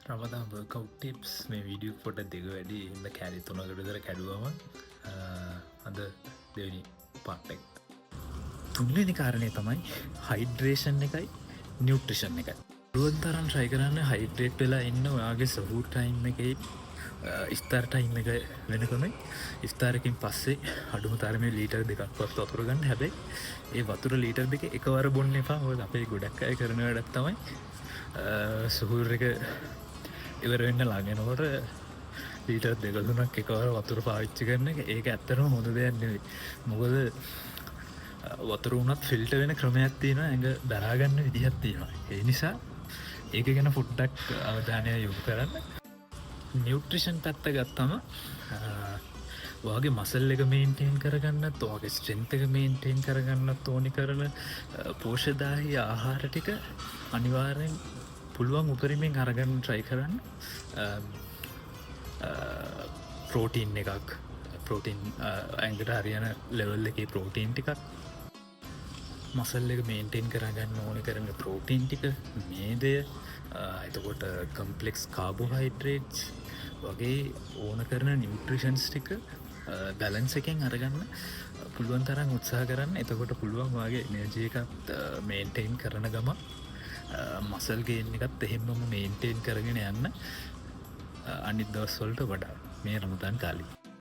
Ramadan workout tips. මේ video පොඩ්ඩක් දිග වැඩි හින්දා කෑලි තුනකට විතර කැඩුවම අද දෙවෙනි පාර්ට් එක. තුන්වෙනි කාරණේ තමයි හයිඩ්‍රේෂන් එකයි නියුට්‍රිෂන් එකයි. පුළුවන් තරම් try කරන්න හයිඩ්‍රේට් වෙලා ඉන්න ඔයාගේ සහූර් ටයිම් එකේ ඉෆ්තාර් ටයිම් එක වෙනකම. ඉෆ්තාර් එකකින් පස්සේ අඩුම තරමේ ලීටර් 2ක්වත් වතුර ගන්න. හැබැයි ඒ වතුර ලීටර් 2 එකවර බොන්න එපා. මොකද අපේ ගොඩක් අය කරන වැඩක් තමයි සුහූර් එක ඉවර වෙන්න ළඟ එනකොට ලීටර් 2 3ක් එකවර වතුර පාවිච්චි කරන එක. ඒක ඇත්තටම හොඳ දෙයක් නෙවෙයි. මොකද වතුර වුණත් ෆිල්ටර් වෙන ක්‍රමයක් තියෙනවා, ඇඟ දරා ගන්න විදිහක් තියෙනවා. ඒ නිසා ඒක ගැන පොඩ්ඩක් අවධානය යොමු කරන්න. නියුට්‍රිෂන් පැත්ත ගත්තම ඔයාගේ මසල් එක මේන්ටේන් කරගන්නත්, ඔයාගේ ස්ට්‍රෙන්ත් එක මේන්ටේන් කරගන්නත් ඕනි කරන පෝෂ්‍යදායී ආහාර ටික අනිවාර්යෙන් පුළුවන් උපරිමයෙන් අරගන්න try කරන්න. ප්‍රෝටීන් එකක්, ප්‍රෝටීන් ඇඟට හරියන ලෙවල් එකේ ප්‍රෝටීන් ටිකක්, මසල් එක මේන්ටේන් කරගන්න ඕන කරන ප්‍රෝටීන් ටික, මේදය, එතකොට කම්ප්ලෙක්ස් කාබෝහයිඩ්‍රේට්ස් වගේ ඕන කරන නියුට්‍රිෂන්ස් ටික බැලන්ස් එකෙන් අරගන්න පුළුවන් තරම් උත්සාහ කරන්න. එතකොට පුළුවන් ඔයාගේ එනර්ජි එකත් මේන්ටේන් කරන ගමන් මසල් ගේන් එකත් එහෙම්මම මේන්ටේන් කරගෙන යන්න අනිත් දවස් වලට වඩා මේ රමදාන් කාලේ.